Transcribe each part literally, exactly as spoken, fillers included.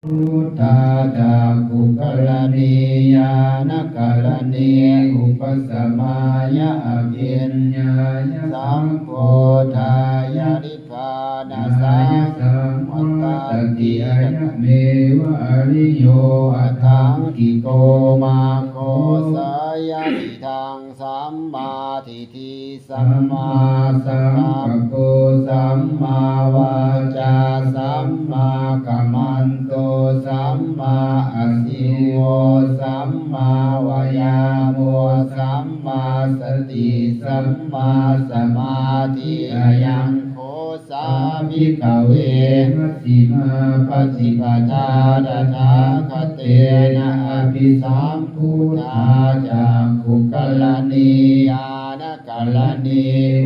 Buddhā cakkhukaraṇī ñāṇakaraṇī upasamāya abhiññāya sambodhāya nibbānasam- -matati. Ayameva ariyo aṭṭhaṅgiko maggo. Seyyathīdaṃ: sammādiṭṭhi sammāsaṅkappo sammāvācā sammākammanto sammāājīvo sammāvāyāmo sammāsati sammāsamādhi. Ayaṃ kho sā bhikkhave majjhimā paṭipadā tathāgatena abhisambuddhā cakkhukaraṇī ñāṇakaraṇī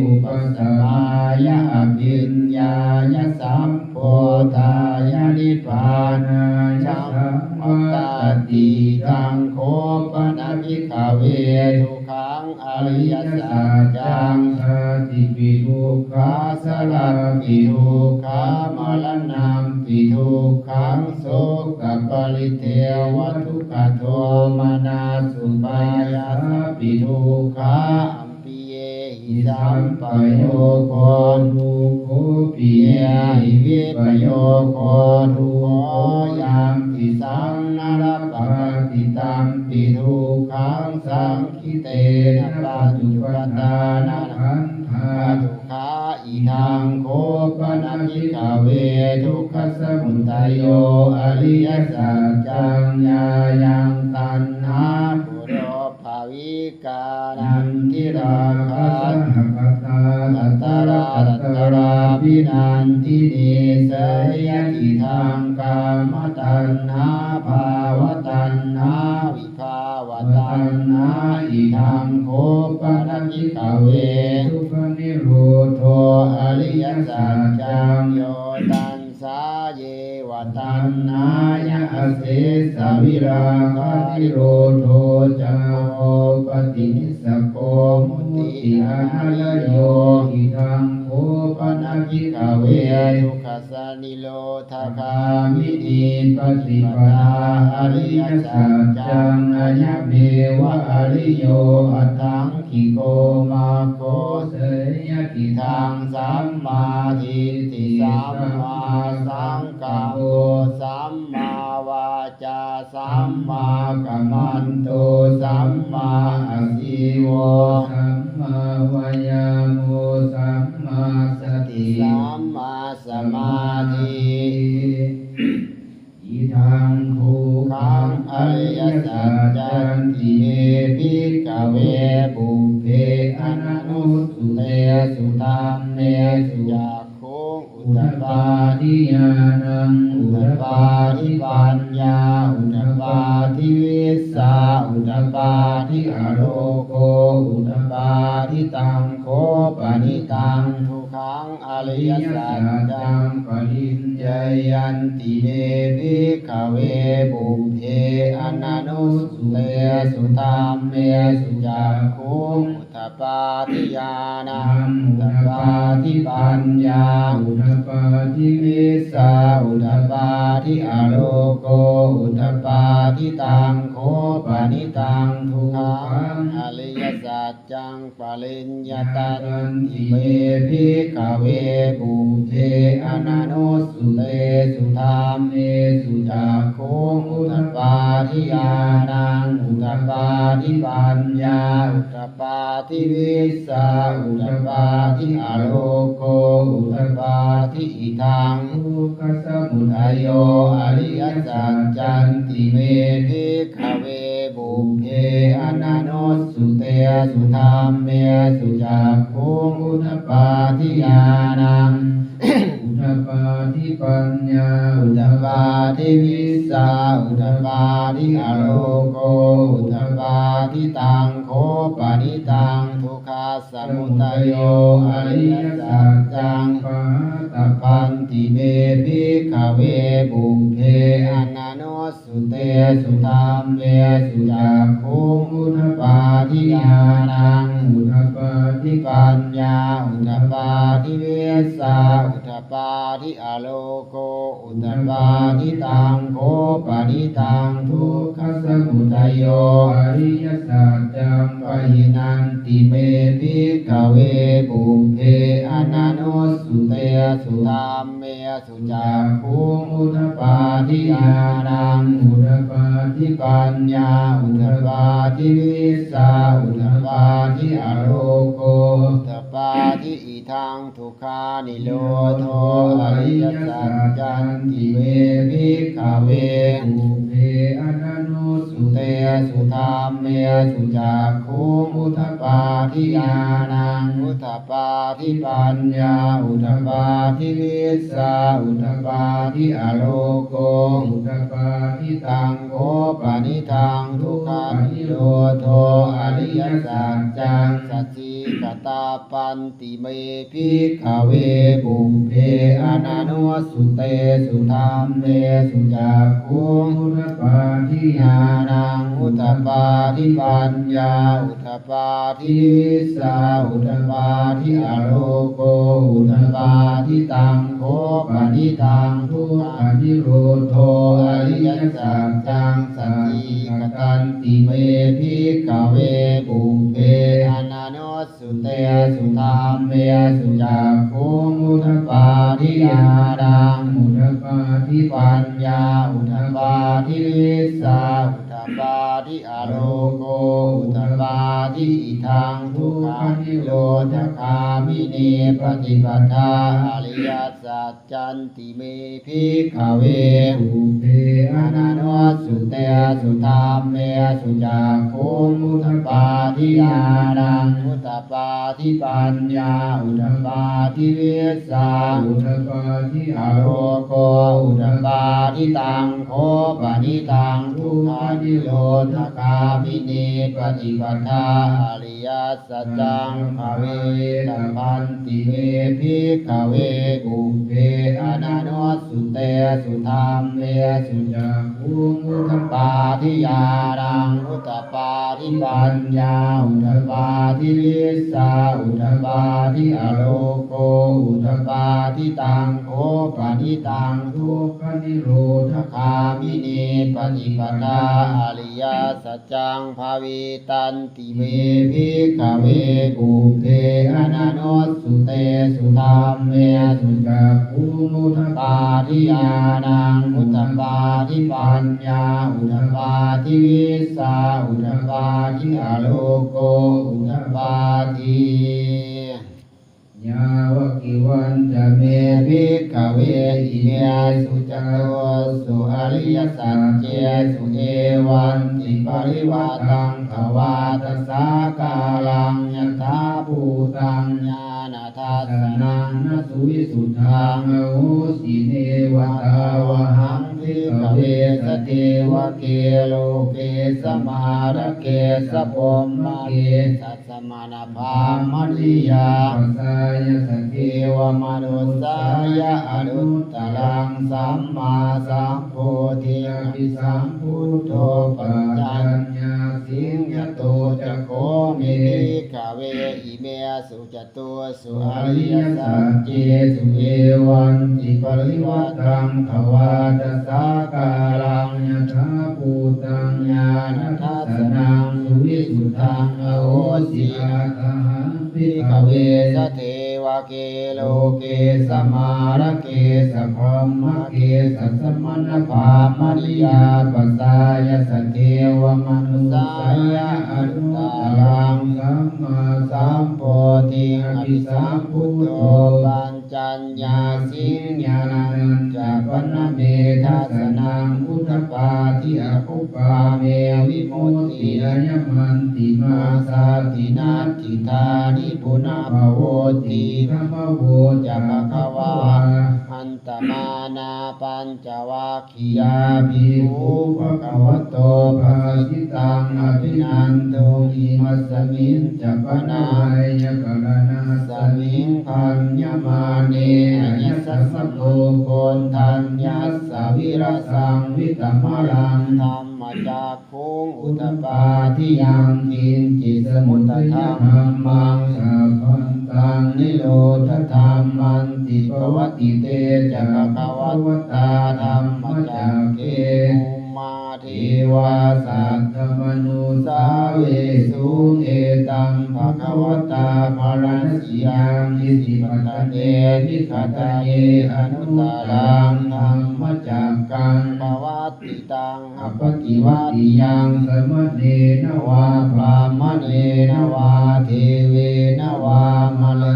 upasamāya abhiññāya sambodhāya nibbānāya saṃvattati. Idaṃ kho pana bhikkhave dukkhaṃ ariyasaccaṃ. Jātipi dukkhā jarāpi dukkhā maraṇampi dukkhaṃ sokaparidevadukkhadomanassupāyāsāpi dukkhā. Piyehi sampayogo dukkho piyehi vippayogo dukkho yampidaṃ na labhati tampi dukkhaṃ saṅ- -khittena pañcupādānakkhandhā dukkhā. Idaṃ kho pana bhikkhave dukkhasamudayo ariyasaccaṃ. Yāyaṃ taṇhā ponobbhavikā nandirāgasahagatā tatra tatrābhinandinī seyyathīdaṃ kāmataṇhā bhavataṇhā bhavataṇhā. Idaṃ kho pana bhikkhave dukkhanirodho ariyasaccaṃ. Yo taṃ sāyeva taṇhāya asesavirāganirodho cāgo paṭinissaggo mutti anālayo. Idaṃ kho pana bhikkhave dukkhassa nirodhagāminī paṭipadā ariyasaccaṃ. Ayameva ariyo aṭṭhaṅgiko maggo. Seyyathīdaṃ: sammādiṭṭhi sammāsaṅkappo sammāvācā sammākammanto sammāājīvo sammāvāyāmo sammāsati sammāsamādhi. Idaṃ dukkhaṃ ariyasaccanti me bhikkhave pubbe ananussutesu dhammesu cakkhuṃ udapādi ñāṇaṃ udapādi paññā udapādi vijjā udapādi āloko udapādi. Taṃ kho panidaṃ dukkhaṃ ariyasaccaṃ pariññeyyanti me bhikkhave pubbe ananussutesu dhammesu cakkhuṃ udapādi ñāṇaṃ udapādi paññā udapādi vijjā udapādi āloko udapādi. Taṃ kho panidaṃ dukkhaṃ ariyasaccaṃ pariññātanti me bhikkhave pubbe ananussutesu dhammesu cakkhuṃ udapādi ñāṇaṃ udapādi paññā udapādi vijjā udapādi āloko udapādi. Idaṃ dukkhasamudayo ariyasaccanti me bhikkhave pubbe ananussutesu dhammesu cakkhuṃ udapādi ñāṇaṃ udapādi paññā udapādi vijjā udapādi āloko udapādi. Taṃ kho panidaṃ dukkhasamudayo ariyasaccaṃ pahātabbanti me bhikkhave pubbe ananus sutesu dhammesu cakkhuṃ udapādi ñāṇaṃ udapādi paññā udapādi vijjā udapādi udapādi, āloko udapādi. Taṃ kho panidaṃ dukkhasamudayo ariyasaccaṃ pahīnanti me bhikkhave pubbe ananussutesu dhammesu cakkhuṃ udapādi, ñāṇaṃ udapādi, paññā udapādi, vijjā udapādi, āloko udapādi. Idaṃ dukkhanirodho ariyasaccanti me bhikkhave pubbe ananussutesu dhammesu cakkhuṃ udapādi, ñāṇaṃ udapādi, paññā udapādi, vijjā udapādi, āloko udapādi. Taṃ kho panidaṃ dukkhanirodho ariyasaccaṃ sacchikatabban ti me bhikkhave pubbe ananussutesu dhammesu cakkhuṃ udapādi, ñāṇaṃ udapādi, paññā udapādi, vijjā udapādi, āloko udapādi. Taṃ kho panidaṃ dukkhanirodho ariyasaccaṃ sacchikatanti me bhikkhave pubbe ananus sutesu dhammesu cakkhuṃ udapādi, ñāṇaṃ udapādi, paññā udapādi, vijjā udapādi, āloko udapādi. Idaṃ dukkhanirodhagāminī paṭipadā ariyasaccanti me bhikkhave pubbe ananussutesu dhammesu cakkhuṃ udapādi, ñāṇaṃ udapādi, paññā udapādi, vijjā udapādi, āloko udapādi. Taṃ kho panidaṃ dukkhanirodhagāminī paṭipadā ariyasaccaṃ bhāvetabbanti me bhikkhave pubbe ananussutesu dhammesu cakkhuṃ udapādi, ñāṇaṃ udapādi, paññā udapādi, vijjā udapādi, āloko udapādi. Taṃ kho panidaṃ dukkhanirodhagāminī paṭipadā ariyasaccaṃ bhāvitanti me bhikkhave pubbe ananussutesu dhammesu cakkhuṃ udapādi, ñāṇaṃ udapādi, paññā udapādi, vijjā udapādi, āloko udapādi. Yāvakīvañca me bhikkhave imesu catūsu ariyasaccesu evantiparivaṭṭaṃ dvādasākāraṃ yathābhūtaṃ ñāṇadassanaṃ na suvisuddhaṃ ahosi. Neva tāvāhaṃ bhikkhave sadevake loke samārake sabrahmake samaṇabrāhmaṇiyā pajāya sadevamanussāya anuttaraṃ sammāsambodhiṃ abhisambuddho paccaññāsiṃ. Yato ca kho me bhikkhave imesu catūsu ariyasaccesu evantiparivaṭṭaṃ dvādasākāraṃ yathābhūtaṃ ñāṇadassanaṃ suvisuddhaṃ ahosi. Athāhaṃ bhikkhave sadevake loke samārake sabrahmake sasamaṇabrāhmaṇiyā pajāya sadevamanussāya anuttaraṃ sammāsambodhiṃ abhisambuddho paccaññāsiṃ. Ñāṇañca pana me dassanaṃ udapādi. Akuppā me vimutti ayamantimā jāti natthidāni punabbhavoti. Idamavoca bhagavā. Bhadantevā nālāgiriṃ gajavaraṃ ānandomānā pañcavaggiyā bhikkhū bhagavato bhāsitaṃ abhinanduṃ. Imasmiñca pana veyyākaraṇasmiṃ bhaññamāne āyasmato koṇḍaññassa virajaṃ vītamalaṃ dhammacakkhuṃ udapādi yaṅkiñci samudayadhammaṃ sabbantaṃ taṃ nirodhadhammanti. Pavattite ca bhagavatā dhammacakke bhummā devā saddamanussāvesuṃ: Etaṃ bhagavatā bārāṇasiyaṃ isipatane migadāye anuttaraṃ dhammacakkaṃ pavattitaṃ appaṭivattiyaṃ samaṇena vā brāhmaṇena vā devena vā manu